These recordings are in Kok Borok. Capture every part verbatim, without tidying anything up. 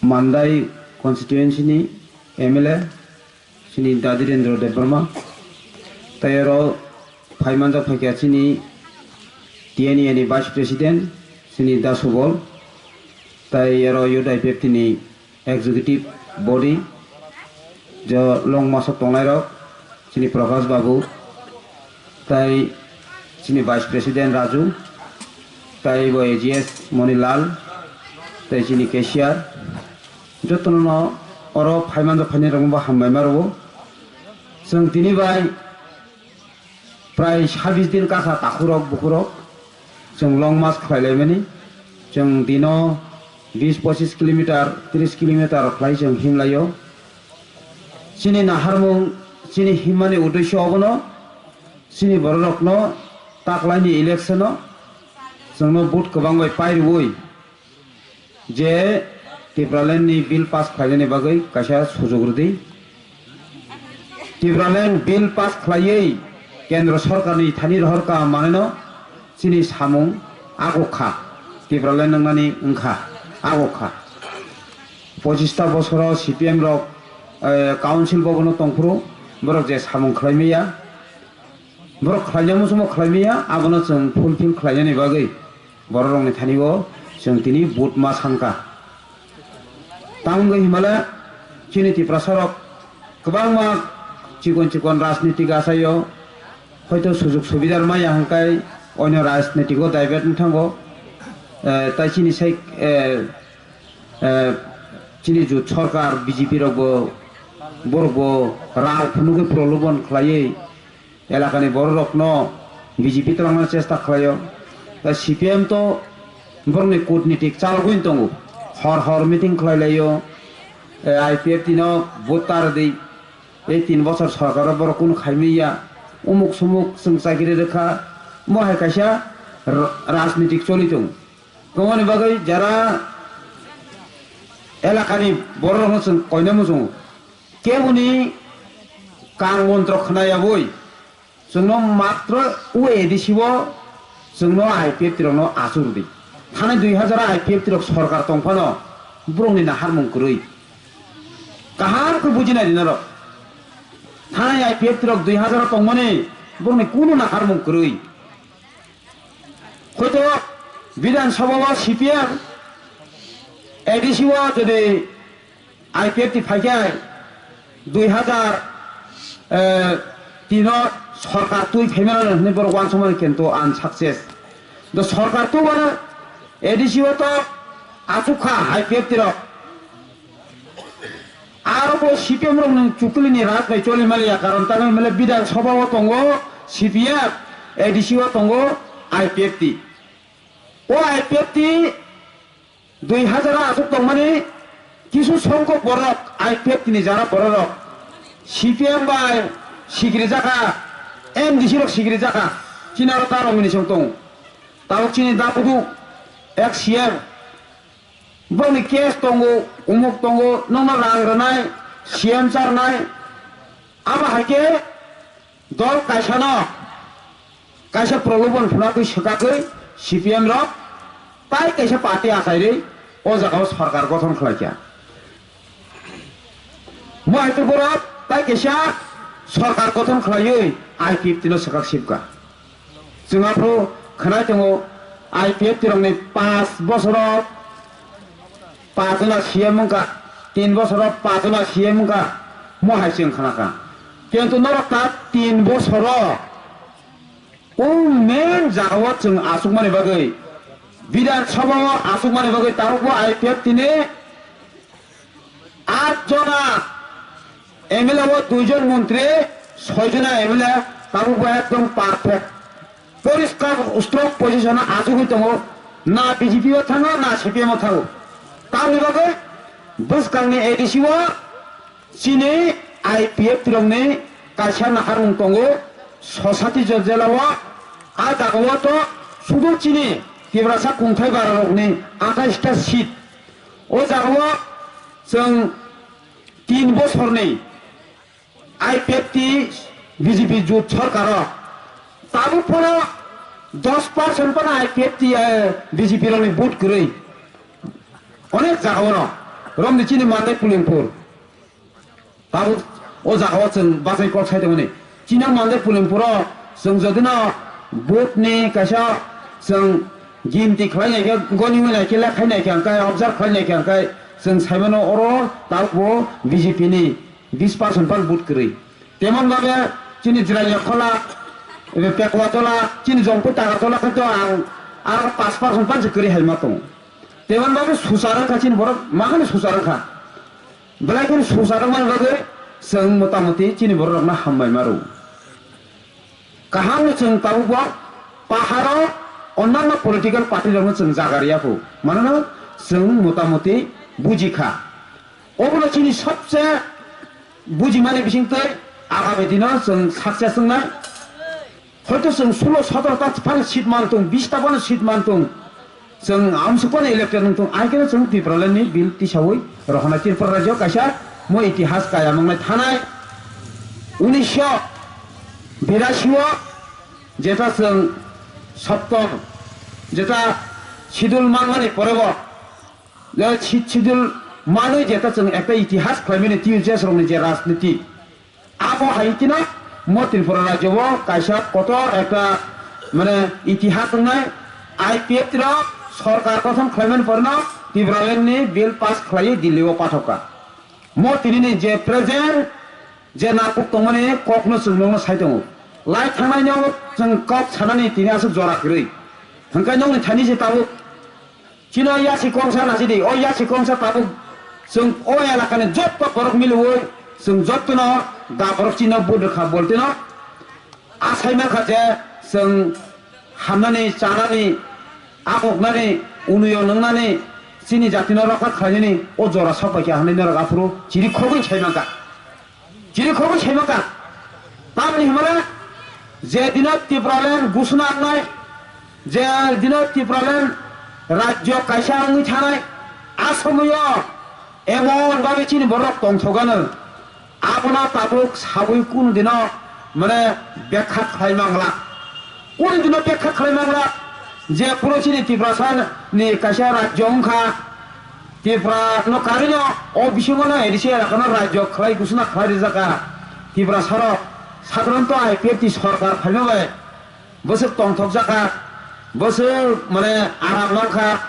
Mandai constituency ni M L A chini Da Dhirendra Debbarma, tai oro phai manjak phaikha chini T N A ni Vice President chini Da Subol, tai oro Youth I P F T ni executive body, je long maso tongnai rok, chini Prakash Babu, tai chini Vice President Raju, tai bo A G S Monilal, tai chini cashier, jotono no oro phai manjak phainai rok bo hambai ma rwo. Chwng tini bai prai sabis din kasa takhurok bukhurok chwng long march khlai laimani. Chwng dino bis pochis kilometer, tris kilometer khlai chwng himlaio. Chini naharmung, chini himmani uddesho obono, chini bororokno taklaini election-o chwngno vote kwbang bai pairwi je Tipraland ni bill pass khlainani bagwi kaisa sujuk rwdi. Tipraland bill pass khlaiwi Kendra Sorkarni thani rohorka manwino chini samung agukha. Tipraland wngnani wngkha, agukha. Pochista bosoro C P M rok, eh, council bobono tongphuru, borok je samung khlaimaya, borok khlainai muchungma khlaimaya, abono chwng fulfill khlainani bagwi bororokni thani-o chwng tini vote ma sankha. Tamo wngwi himale chini Tiprasarok kwbangma chikon chikon rajnitik achaio, hoito sujuk subidar maya hwnkhai oino rajnitiko divert wng thango. Eh, tai chini sai, eh, eh, chini jut sorkar B J P rokbo, borokbo rang phunugwi prolobon khlaiwi elakani bororokno B J P twlangna chesta khlaio. Tei C P M to borokni kutnitik chalogwi tongo. Hor hor meeting khlai laio. E, I P F T no vote ta rwdi. Ei tin bochor sorkaro borok kunu khaimaya. Umuk sumuk chwng chakiri rwkha. Bo hai kaisa r-, rajnitik choli tongo. Tongmani bagwi jara elakani bororokno chwng koina muchungo. Keboni kang montro khna yabwi chwngno matro o A D C o chwngno I P F T rokno achuk rwdi. Thani dui hazar I P F T rok sorkar tong phano borokni naharmung kwrwi. Kaham khe bujinai di norok. Thani I P F T rok dui hazar o tongmani borokni kunu naharmung kwrwi. Hoito Bidhan Sabha o C P M, A D C o jodi I P F T phaikhe dui hazar, eh, tino sorkar twi phaimano hinwi borok uansukmani kintu unsuccess. Do sorkar twi uano A D C o to achuk kha I P F T rok. Aro bo C P M rok nwng chukuli ni raj bai choli maliya, karon tangwi male Bidhan Sabha o tongo C P M, A D C o tongo I P F T. O I P F T dui hazar o aswk tongmani kisu songkok borok I P F T ni jara bororok C P M bai sikiri jaka, M D C rok sikiri jaka, chini aro ta rok ni song tongo. Tabuk chini da kudu ek C M. Boni case tongo, umuk tongo, nono rang rwnai, C M charnai. Abo hai khe dol kaisano kaisa prolobon phunakwi swkakwi C P M rok tai kaisa party achairwi o jagao sorkar gothon khlaikha. Mo hai khe borok tai kaisa sorkar gothon khlaiwi I P F T no swkak sibkha. Chwng aphuru khwnai tongo, I P F T rokni panch bosoro panch jona C M wngkha, tin bosoro panch jona C M wngkha, mo hai chwng khnakha. Kintu norok ta tin bosoro o main jagao chwng achukmani bagwi, Bidhan Sabha o achukmani bagwi tabukbo I P F T ni Aat jona M L A o dui jon montri, soi jona M L A, tabuk bo ekdom perfect. Poriskar strong position o achugwi tongo, na B J P o thango, na C P M o thango. Tamni bagwi bwskangni A D C o chini I P F T rokni kaisa naharmung tongo, Sosati Jojela o, a jaga o to sudu chini Tiprasa kungthai bara rokni athais ta seat. O jaga o chwng tin bosorni I P F T B J P jut sorkaro tabuk phano dos percent phano I P F T, eh, B J P rokni vote kwrwi. Onek jaga o no, romni chini Mandai Pulimpur. Tabuk o jaga o chwng bachai kok sai tongmani. Chini Mandai Pulimpur o chwng jodi no vote ni kaisa chwng gimti khlai nai khe, goni nai khe, lekhai nai khe, hwnkhe observe khlai nai khe, hwnkhe chwng sai mano oro tabuk bo B J P ni bis percent phan vote kwrwi. Temon babe chini Jirania Khola, ebe Pekwa Tola, chini Jongpui Taga Tola khe to ang, ang pash percent phan se kwrwi hai ma tongo. Temon babe suchar wngkha chini borok, ma kheno suchar wngkha. Belai kheno suchar wngmani bagwi chwng motamoti chini borok rokno hambai ma rw. Kaham no chwng tabuk bo paharo onnanno political party rokno chwng jaga riya kho. Manono chwng motamoti buji kha. Obono chini sobse bujimani bisingtwi agami dino chwng success wngnai. Hoito chwng sulo sotoro ta phano seat man tong, bis ta phano seat man tong. Chwng amsuk phano elected wng tong, ai kheno chwng Tipraland ni bill tisawi rohornai Tripura rajyo kaisa mo itihas kaya mangnai thanai. Unisho birasi o jeta chwng sottor jeta schedule manmani porebo, je si-, schedule manwi jeta chwng ekta itihas khlaimani T U J S rokni je rajniti. Abo hai kheno mo Tripura rajyo o kaisa kotor ekta mane itihas wngnai I P F T rok sorkar kothom khlaimani porno Tipraland ni bill pass khlaiwi Delhi o pathokha. Mo tini ni je present je nakuk tongmani kokno chwng nokno sai tongo. Lai thangnai no chwng kok sanani tini aswk jora kwrwi. Hwnkhe nokni thani se tabuk Chini o yasi kongsa nasi di, o yasi kongsa tabuk chwng o elakani jotto borok miliwi chwng jottono da borok chini o budrwkha boltino asai mankha je chwng hamnani, chanani, amoknani, unuyo nwngnani, chini jatino rokha khlainani o jora sok bai kha hwnwi norok aphuru chiri khogwi sai mankha. Chiri khogwi sai mankha. Tamni hwnmale je dino Tipraland gusuna wngnai, je dino Tipraland rajyo kaisa wngwi thanai, a somoyo emon babe chini borok tongthogano. Abono tabuk sawi kunu dino mane bekha khlai mangla. Kunu dino bekha khlai mangla je puro chini Tiprasa ni kaisa rajyo wngkha. Tipra no karino o bisingo no A D C elaka no rajyo khlai gusuna khlai rijaka. Tipra sarok sadharanto I P F T sorkar phaima bai bwswk tongthok jaka, bwswk mane aram mankha.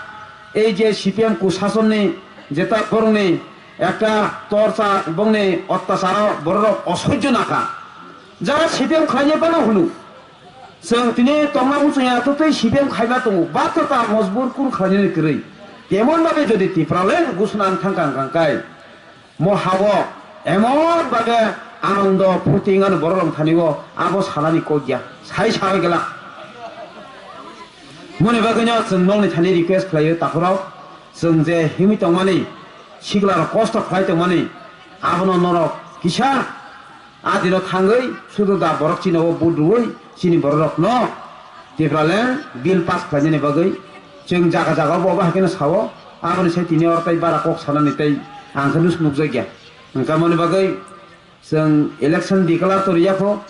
Ei je C P M kusasonni jeta borokni ekta torcha, bongni ottacharo borok osoijjo nakha. Jara C P M khlainai phano hwnwi. Chwng tini tongna muchungya to tei C P M khaiba tongo, ba to ta mojbur kun khlainani kwrwi. Kemon babe jodi Tipraland gusuna ang thangkang kangkai, mo hao emon babe anando phuti wngani borok rok thani o abo salani kok ya, sai sabai gela. Moni bagwi no chwng nokni thani request khlaio takhorok, chwng je himwi tongmani, sikla rok kosto khlai tongmani, abono norok kisa A dino thangwi sudu da borok chini o vote rwui chini borok rok no Tipraland bill pass khlainani bagwi chwng jaga jaga bo abo hai kheno sao, aboni sai tini oro tai bara kok sanani tai ang khe nus nukjakya. Hwnkhe moni bagwi chwng election declare to riyakho,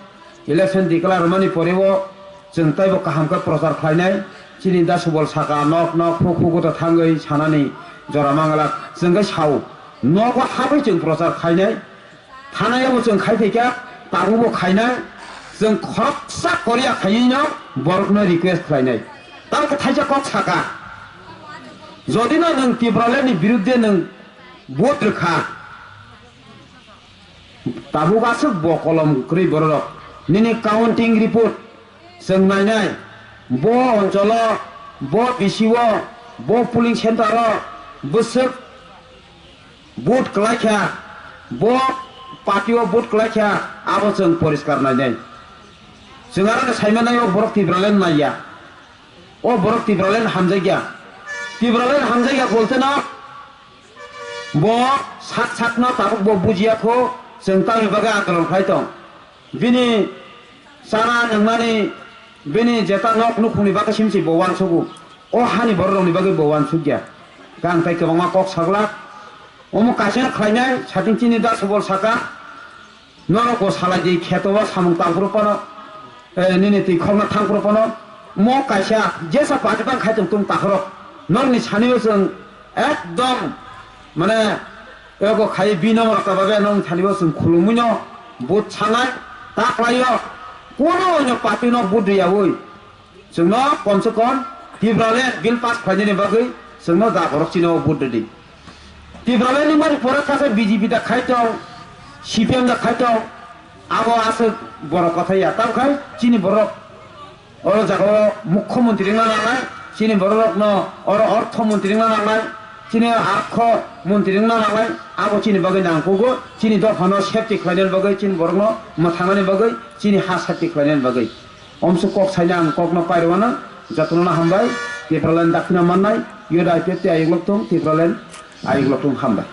election declare rwmani pore o chwng taibo kaham khe prochar khlainai, chini da subol saka nok nok khuk khuk to thangwi sanani jora manglak chwng khe sao, nogo habwi chwng prochar khlainai. Thanai abo chwng khai phaikha, tabukbo khainai, chwng khoroksa Korea khaiwi no borokno request khlainai. Tamo khe thaisa kok saka, jodi no nwng Tipraland ni birudde nwng vote rwkha, tabuk aswk bo kolom kwrwi bororok, nini counting report, chwng nainai, bo oncholo, bo B C O, bo polling center o bwswk vote kwlai kha, bo party o vote kwlai kha, abo chwng poriskar nainai. Chwng aro sai manai o borok Tipraland naiya, o borok Tipraland hamjakya. Tipraland hamjakya bolte no bo sak sak no tabuk bo bujiya kho, chwng tamni bagwi andolon khlai tong. Bini chana nwngnani, bini jeta nok nukhungni bagwi simsi bo uansugo. O hani bororokni bagwi bo uansukya. Khe ang tai kwbangma kok saglak. Omo kaisa khlainai, sating chini da subol saka. Norok bo salai di kheto o samung tangphuru phano, eh, nini twi khokna thangphuru phano. Mo kaisa jesa party bang khai tong tung takhorok. Norokni sani o chwng Ekdom, mane, ego khai bino rokta babe nong thani bo sung khulumui no, but sanai, taklai yo, kono no party no but riya oi. Sungno kom se kom, Tipraland bill pass khlainani bagwi, sungno da borok chini o but ridi. Tipraland ni mani pore kha se B J P da khai tong, C P M da khai tong, abo aswk borok kotha ya, tamo khai chini borok Oro jagao mukhyamantri wngna nangnai, chini bororokno oro orthomontri wngna nangnai, chini arkho montri wngna nangnai, abo chini bagwi nangkukgo, chini dophano safety khlainani bagwi, chini borokno mwthangnani bagwi, chini ha safety khlainani bagwi. Omswk kok saina ang kokno pairwano, jotono hambai, Tipraland dakhina mannai, yoda I P F T ayuk lokthung, Tipraland ayuk lokthung hambai.